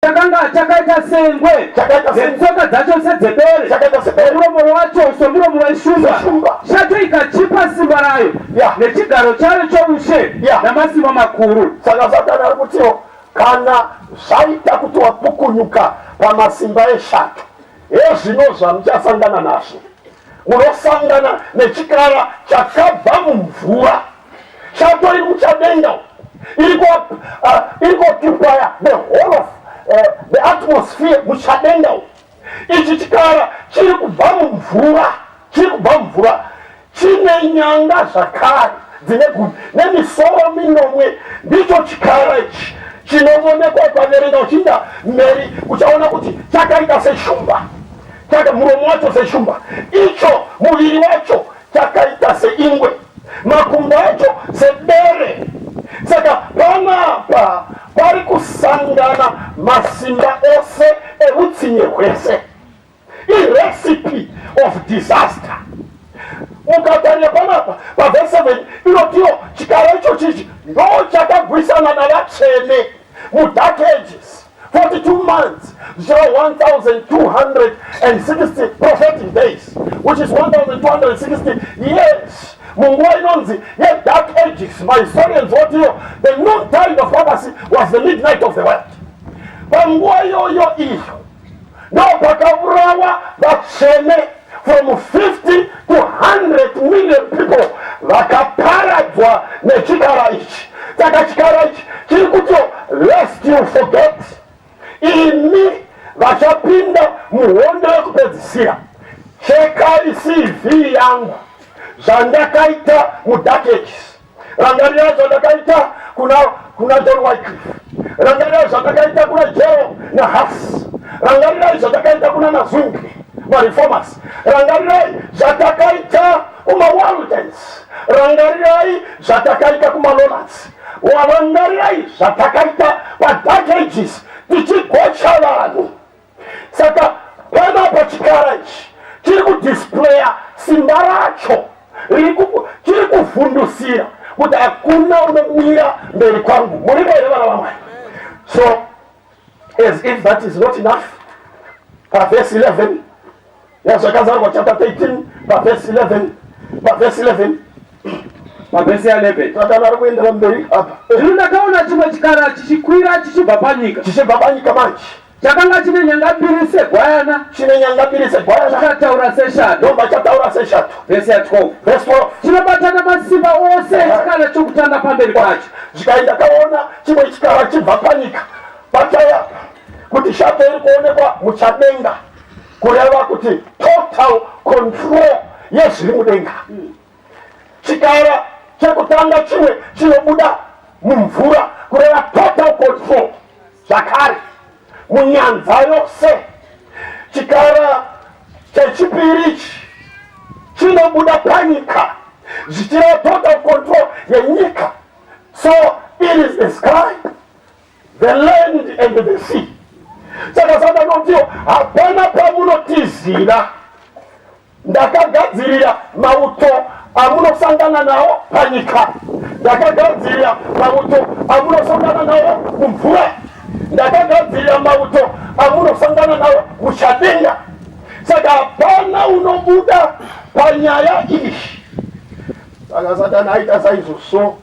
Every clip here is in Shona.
Chakanga chakaita sengwe, Chakaita sengwe. Netsoka dzacho sedzebere, Chakaita sebere. Nomuromo wacho somuromo weshumba. Seshumba. Shato ikachipa simba rayo nechigaro chayo choushe namasimba makuru. Saka Satani ari kutiwo kana zvaita kuti wapukunyuka pamasimba eshato, hezvino zvamuchasangana nazvo. Munosangana nechikara chakabva mumvura. Shato iri muchadenga iri kuoccupya the whole of the atmosphere muchadenga. Ichi chikara chiri kubva mumvura, chiri kubva mumvura, chine nyanga zvakare dzine gumi nemisoro minomwe. Ndicho chikara ichi chinoonekwa. Ukaverenga uchiinda mberi, uchaona kuti chakaita seshumba, chaka muromo wacho seshumba, icho muviri wacho chakaita seingwe, makumbo acho sebere. Saka panapa pari kusangana masimba ose eutsinye hwese, irecipe of disaster. Mukatarira panapa pavhesi 7, inotiwo chikara icho chichi ndo chakagwisana navatsvene mudark ages, 42 months, zvichava 1260 prophetic days, which is 1260 years, munguva inonzi yedark ages. Mahistorians votiyo the noontide of papacy was the midnight of the world. Panguva iyoyo iyo ndo pakaurawa vatsvene, from 50 to 100 million people vakaparadzwa nechikara ichi. Saka chikara ichi chiri kuti, lest you forget, imi vachapinda muhondo yekupedzisira, chekai CV yangu, zvandakaita mudark ages. Rangarirai zvandakaita kuna John Wycliffe, rangarirai zvandakaita kuna Jerome naHuss, rangarirai zvandakaita kuna naZwingli, mareformers, rangarirai zvatakaita kumaWaldens, rangarirai zvatakaita kumaLollards, warangarirai zvatakaita padark ages tichigocha vanhu. Saka panapa chikara ichi chiri kudisplaya simba racho, chiri kuvhundusira kuti hakuna unomira mberi kwangu. Muripo here, vana vamwari? So as if that is not enough, pavhesi 11 yaZvakazarurwa chapter 13, pavhesi 11, pavhesi 11. Pavhesi ya11. Satani ari kuendera mberi apa. Zvino ndakaona chimwe chikara chichikwira chichibva panyika. Chichibva panyika manje. Chakanga chine nyanga mbiri segwayana. Chine nyanga mbiri segwayana. Chikataura seshato. Ndobva chataura seshato. Vhesi ya12. Verse 12. Chinobatana masimba ose echikara chokutanga pamberi pacho. Zvikai, ndakaona chimwe chikara chibva panyika. Patayapa kuti shato iri kuonekwa muchadenga, kureva kuti total control yezviri mudenga. Chikara chekutanga chimwe chinobuda mumvura, kureva total control zvakare munyanza yose. Chikara chechipiri ichi chinobuda panyika, zvichireva total control yenyika. So it is the sky, the land and the sea. Saka satanotiwo hapana pamunotizira. Ndakagadzirira mauto amunosangana nawo panyika, ndakagadzirira mauto amunosangana nawo mumvura, ndakagadzirira mauto amunosangana nawo muchadenga. Saka hapana unobuda panyaya iyi. Saka Satani aita saizvozvo,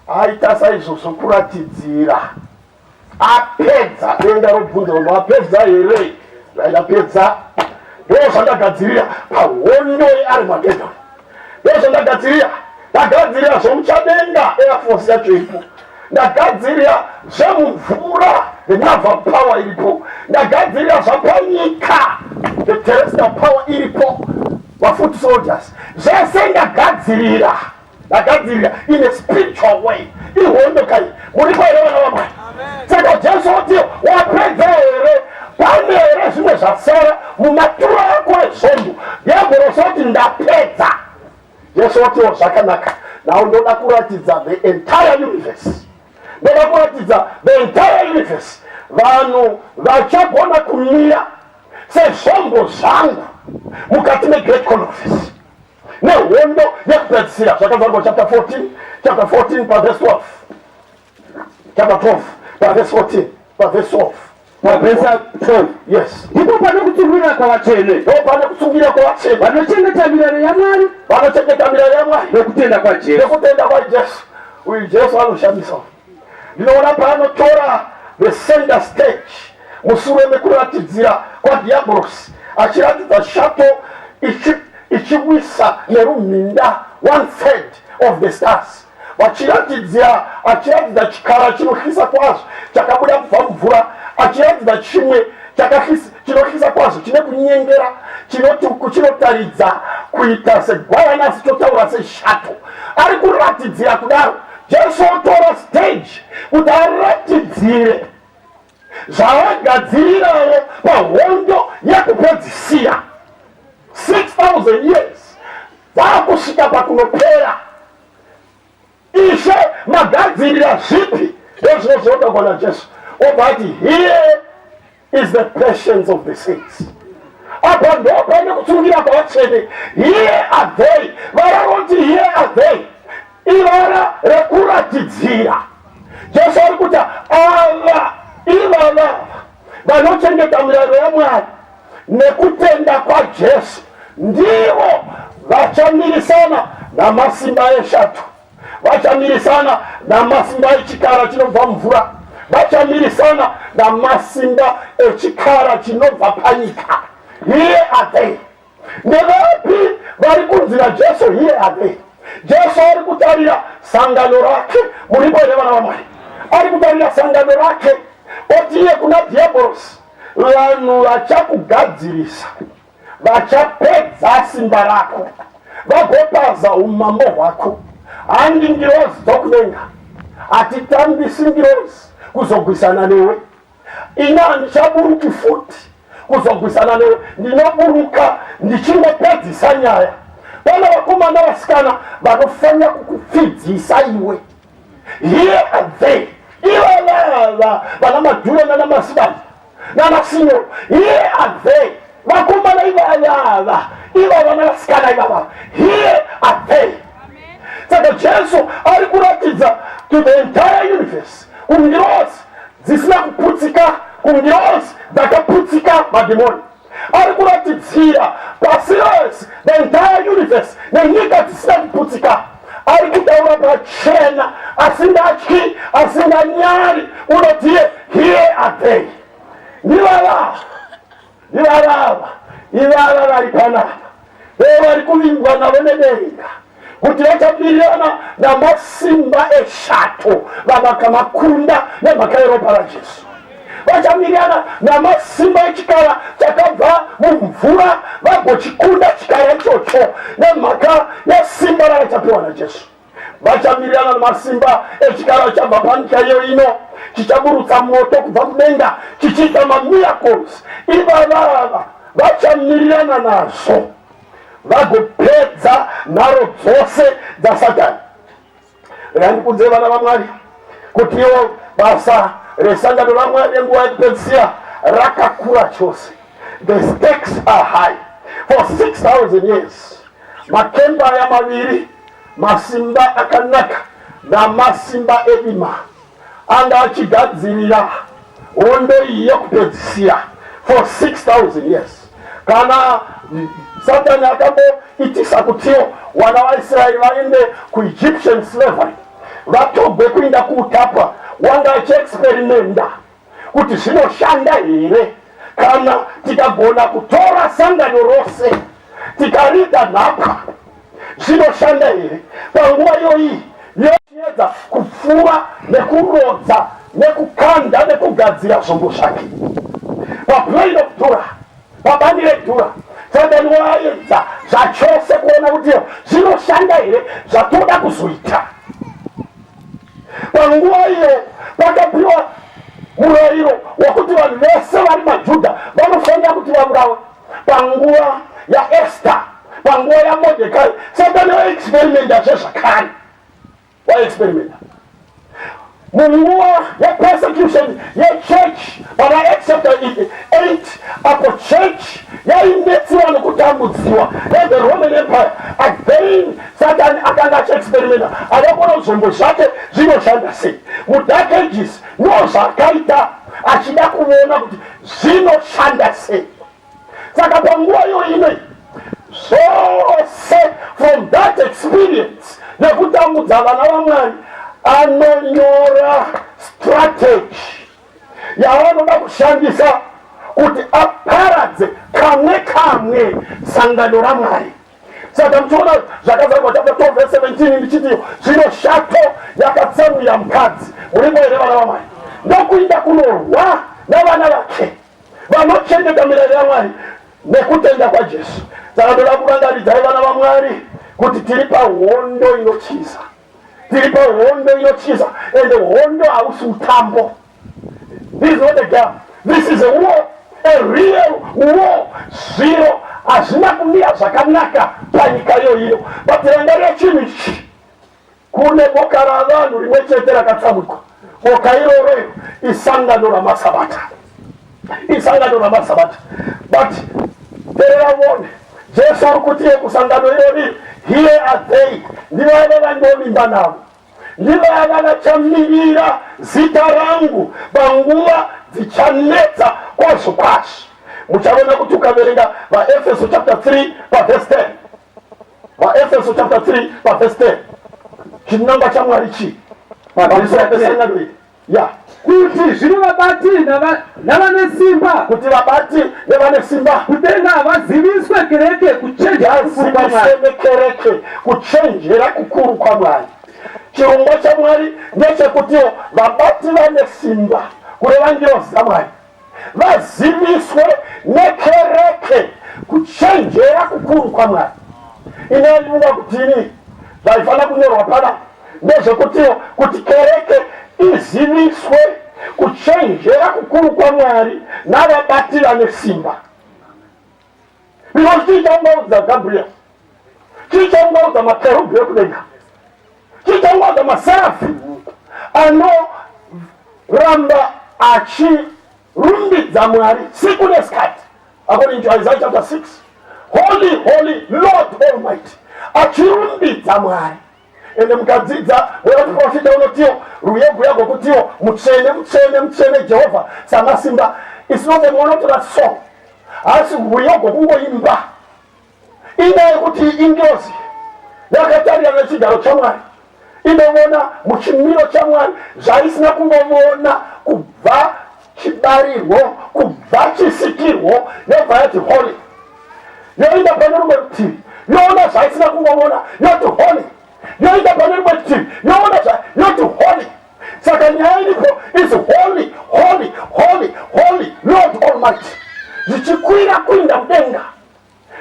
aita saizvozvo kuratidzira apedza. Denga robvunza vanhu, "Apedza here?" Ndapedza. Ndo zvandagadzirira pahondo yeArmagedon, ndo zvandagadzirira. Ndagadzirira zvomuchadenga, air force yacho iripo. Ndagadzirira zvemumvura, the naval power iripo. Ndagadzirira zvapanyika, the terrestrial power iripo, mafoot soldiers, zvese ndagadzirira. Ndagadzirira in a spiritual way. Ihondo kai. Muripo here, vana vamwari? Saka Jesu oti, "Wapedza here? Pane here zvimwe zvasara mumatura ako ezvombo?" Dhiabhorosi oti, "Ndapedza." Jesu otiwo, "Zvakanaka, now ndoda kuratidza the entire universe, ndoda kuratidza the entire universe vanhu vachagona kumira sezvombo zvangu mukati megreat controversy nehondo yekupedzisira." Zvakazarurwa chapter 14, chapter 14 pavhesi 12, chapter 12 pavhesi 14, pavhesi 12. Pavhesi 12. Yes. Ndipo pane kutsungirira kwavatsvene. Ndo pane kutsungirira kwavatsvene. Vanochengeta mirayiro yaMwari. Vanochengeta mirayiro yaMwari. Nokutenda kwaJesu. Nekutenda kwaJesu. Uyu Jesu anoshamisa. Ndinoona paanotora the center stage mushure mekuratidzira kwadhiabhorosi achiratidza shato ichiwisa nerumhinda one third of the stars, vachiratidzira, achiratidza chikara chinohlisa kwazvo chakabuda kubva mumvura, achiratidza chimwe chinohlisa kwazvo chine kunyengera, chinoti chinotaridza kuita segwayana asi chotaura seshato. Ari kuratidzira kudaro, Jesu otora stage kuti aratidzire zvaagadzirirawo pahondo yekupedzisira. 6000 years dzakusvika pakunopera. Ishe, magadzirira zvipi? Ndozvino zvinotaurwa naJesu. Obva ati, "Here is the patience of the saints." Apa ndo pane kutsungira kwavatsvene. Here are they. Vararoti "here are they" ivara rekuratidzira. Jesu ari kuti ava, ivava vanochengeta mirayiro yaMwari nekutenda kwaJesu, ndivo vachamirisana namasimba eshato, vachamirisana namasimba echikara chinobva mvura, vachamirisana namasimba echikara chinobva panyika. Here are they. Ndevapi vari kunzi naJesu "here are they"? Jesu ari kutarira sangano rake. Muripo here, vana vaMwari? Ari kutarira sangano rake, oti iye kuna dhiabhorosi, "Vanhu vachakugadzirisa vachapedza simba rako, vagopaza umambo hwako. Handi ngirozi dzokudenga. Hatitambisi ngirozi kuzogwisana newe. Ini handichaburuki futi kuzogwisana newe. Ndinoburuka ndichingopedzisa nyaya. Vana vakomana, vasikana vanofanira kukupfidzisa iwe. Here are they." Ivavava vana Madhura nana Masibani nana Sinyoro, here are they. Vakomana ivavava, ivava navasikana ivava, here are they. Saka Jesu ari kuratidza to the entire universe, kungirozi dzisina kuputsika, kungirozi dzakaputsika, madhimoni, ari kuratidzira pasi rose, the entire universe, nenyika dzisina kuputsika. Ari kutaura pachena, asingatyi, asinganyari. Unotiye, "Here are they." Ndivava, ndivavava ivava vari panapa, vo vari kuvimbwa navo nedenga kuti vachamirirana namasimba eshato vavakamakunda nemhaka yeropa raJesu, vachamirirana namasimba echikara chakabva mumvura, vagochikunda chikara ichocho nemhaka yesimba ravachapiwa naJesu, vachamirirana namasimba echikara chabva panyika iyo ino chichaburutsa moto kubva kudenga chichiita mamiracles. Ivavava vachamirirana nazvo, vagopedza nharo dzose dzaSatani. Randikudze, vana vaMwari, kuti iwo basa resangano raMwari renguva yekupedzisira rakakura chose. The stakes are high. For 6000 years, makemba aya maviri, masimba akanaka namasimba edima, anga achigadzirira hondo iyi yekupedzisira for 6000 years. Kana Satani akamboitisa kutiwo vana vaIsraeri vaende kuEgyptian slavery, vatogwe kuinda kuutapwa, wanga achiexperimenta kuti zvinoshanda here kana tikagona kutora sangano rose tikarida nhapwa, zvinoshanda here panguva iyoyi yochiedza kupfuura nekurodza nekukanda nekugadzira zvombo zvake paplain of Dura, pabani reDhura. Satani waedza zvachose kuona kuti zvinoshanda here zvatoda kuzoita. Panguva iyo pakapiwa murayiro wekuti vanhu vese vari maJudha vanofanira kuti vaurawe, panguva yaEsta, panguva yaModhekai, Satani waexperimenta zvezvakare, waexperimenta munguva yepersecution yechurch pana Acts chapter 8, apo church yainetswa nekutambudziwa nethe Roman Empire. Again Satani akanga achiexperimenta, ada kuona zvombo zvake zvinoshanda sei muDark Ages. No, zvakaita. Achida kuona kuti zvinoshanda sei. Saka panguva iyo ino zvose, from that experience nekutambudza vana vaMwari, anonyora strategy yaanoda kushandisa kuti aparadze kamwe kamwe sangano raMwari. Saka muchiona Zvakazarurwa chapter 12 verse 17 ndichiti, zvino shato yakatsamwira mukadzi. Muripo here, vana vaMwari? Ndokuinda kunorwa navana vake vanochengeta mirayiro yaMwari nekutenda kwaJesu. Saka ndoda kurangaridzai, vana vaMwari, kuti tiri pahondo inotyisa. Tiri pahondo inotyisa, ende hondo hausi mutambo. This is not a game. This is a war, a real war. Zviro hazvina kumira zvakanaka panyika iyoyiyo, but rangarira chinhu ichi: kune boka ravanhu rimwe chete rakatsamwikwa. Boka iroro iro isangano ramasabata, isangano ramasabata. But terera uone, Jesu ari kuti kusangano irori, "Here are they." Ndivava vandovimba navo, ndivava vachamirira zita rangu panguva dzichanetsa kwazvo kwazvo. Muchaona kuti ukaverenga VaEfeso chapter 3 pavhesi 10, VaEfeso chapter 3 pavhesi 10, chinangwa chaMwari chii pamusoro pesangano iri? Ya. Kuti zvino vabati navane simba, kuti vabati nevane simba kudenga vaziviswe kereke kuchenjera kukuru kwaMwari. Vaziviswe nekereke kuchenjera kukuru kwaMwari. Chirongwa chaMwari ndechekutiwo vabati vane simba, kureva ngirozi dzaMwari, vaziviswe nekereke kuchenjera kukuru kwaMwari. Inofunga kuti ini zvaifanira kunyorwa pana ndezvekutiwo kuti kereke iziviswe kuchenjera kukuru kwaMwari navabati vane simba, because chii chaungaudza Gabriel? Chii chaungaudza makerubhi ekudenga? Chii chaungaudza maserafi anoramba achirumbidza Mwari siku nesikati, according to Isaiah chapter 6, "Holy, holy, Lord Almighty," achirumbidza Mwari? Ende mukadzidza wevaprofita unotiwo rwiyo gwokutiwo, "Mutsvene, mutsvene, mutsvene, Jehovha Samasimba." It's not a monotonous song, asi rwiyo gwokungoimba. Inyaya yekuti ingirozi yakatarira nechigaro chaMwari, inovona muchimiro chaMwari zvaisina kungovona kubva chibarirwo, kubva chisikirwo, yobva yati, "Holy." Yoenda pane rumwe rutivi, yoona zvaisina kungovona, yoti, "Holy." Yoenda pane rumwe rutivi, yoona zva, yoti, "Holy." Saka nyaya iripo is "Holy, holy, holy, holy, Lord Almighty," zvichikwira kuinda mudenga,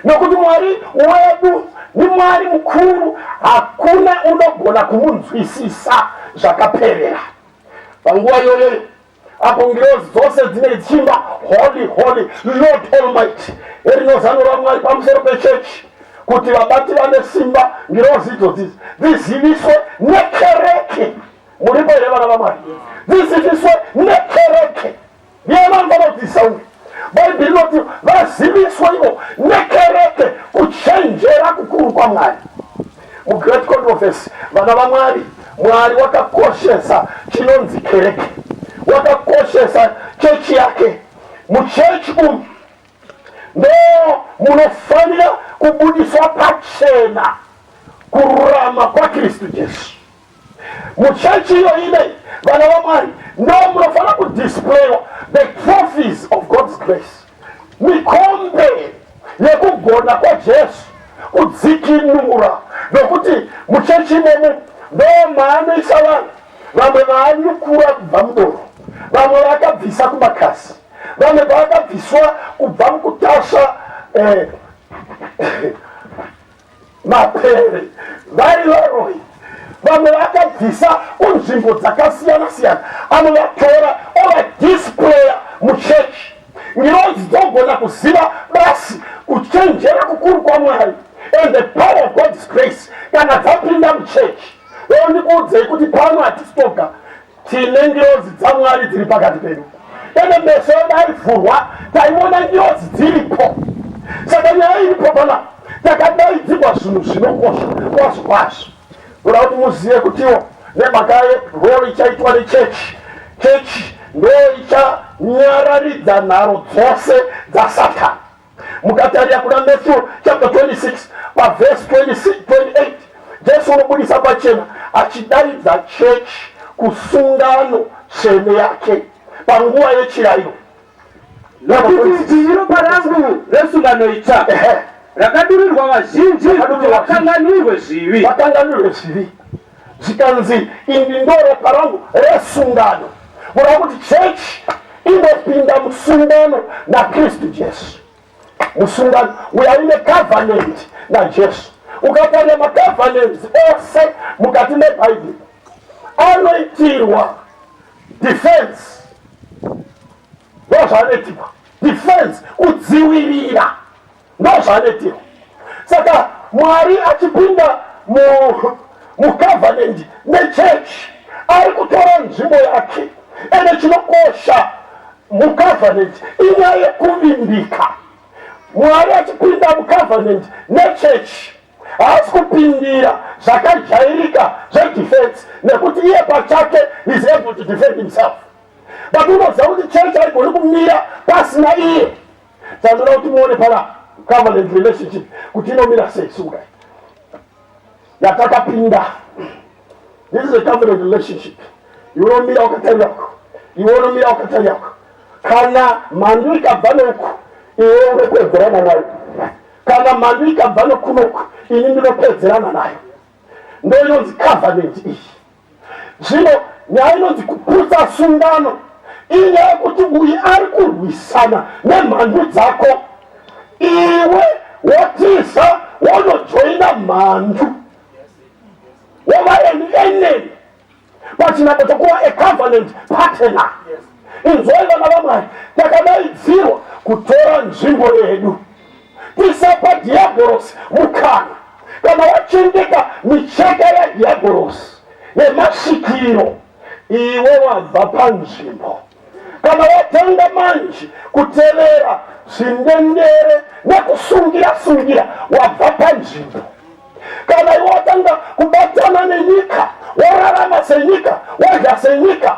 nokuti Mwari wedu ni Mwari mukuru, hakuna unogona kumunzwisisa zvakaperera. Panguva iyoyoyo apo ngirozi dzose dzinenge dzichiimba, "Holy, holy, Lord Almighty," erino zano raMwari pamusoro pechechi kuti vabati vane simba, ngirozi idzodzi, dziziviswe nekereke. Muripo here, vana vaMwari? Dziziviswe nekereke. Ndiye vanofanira kudzidzisa uyu. Bhaibheri rinoti vaziviswe ivo nekereke kuchenjera kukuru kwaMwari. Mugreat Controversy, vana vaMwari, Mwari wakakoshesa chinonzi kereke, wakakoshesa chechi yake. Muchechi umu ndo munofanira kubudiswa pachena kururama kwaKristu Jesu. Muchechi iyo inei, vana vaMwari, ndo munofanira kudisplayiwa the trophies of God's grace, mikombe yekugona kwaJesu kudzikinura, nokuti muchechi imomo ndo maanoisa vanhu vamwe vaanyukura kubva mudoro, vamwe vakabvisa kumakasi, vamwe vaakabviswa kubva mukutasva mapere vari varoyi, vamwe vakabvisa kunzvimbo dzakasiyana siyana. Anovatora ovadisplaya muchechi. Ngirozi dzogona kuziva basi kuchenjera kukuru kwaMwari and the power of God's grace kana dzapinda muchechi. Ndikuudzei kuti pano hatisi toga, tine ngirozi dzaMwari dziri pakati pedu. Ende meso edu aivhurwa, taiona ngirozi dziripo. Saka nyaya iripo pana, takadaidzirwa zvinhu zvinokosha kwazvo kwazvo. Toda kuti muzive kutiwo nemhaka yerole ichaitwa nechechi, chechi ndo icha Nyararidza nharo dzose dzaSatani. Mukatarira kuna Matthew chapter 26 pavhesi 28, Jesu unobudisa pachena achidaidza chechi kusungano tsvene yake panguva yechirayiro. Nokuti ichi iropa rangu resungano itsva rakadurirwa vazhinji kuti vakanganwirwe zvivi. Vakanganwirwe zvivi. Zvikanzi indi ndoropa rangu resungano. Kureva kuti chechi inopinda musungano naKristu Jesu. Musungano, we are in a covenant naJesu. Ukatarira macovenants ose mukati meBhaibheri anoitirwa defense, ndozvaanoitirwa defense, kudzivirira, ndozvaanoitirwa. Saka Mwari achipinda mucovenant nechechi ari kutora nzvimbo yake. Ende chinokosha mucovenant inyaya yekuvimbika. Mwari achipinda mucovenant nechechi haasi kupindira zvakajairika zvedefense, nekuti iye pachake is able to defend himself, but unoziva kuti chechi haigoni kumira pasina iye. Chandoda kuti muone pana covenant relationship kuti inomira sei. Sungai yatakapinda, this is a covenant relationship. Iwe unomira wakatarira uko, iwe unomira wakatarira uko. Kana mhandu ikabva noku, iwe unopedzerana nayo. Kana mhandu ikabva nokunoku, ini ndinopedzerana nayo. Ndo inonzi covenant iyi. Zvino nyaya inonzi kuputsa sungano inyaya yekuti uyu ari kurwisana nemhandu dzako, iwe wotiza, wonojoina mhandu, wova an enemy pachinambo chokuva a covenant partner. Inzwai vana vaMwari, takadaidzirwa kutora nzvimbo yedu, tisapa Dhiabhorosi mukana. Kana wachengeta micheka yaDhiabhorosi yemasvikiro, iwe wabva panzvimbo. Kana watanga manje kutevera zvindendere nekusungira sungira, wabva panzvimbo. Kana iwe watanga kubatana nenyika, worarama senyika, wodya senyika.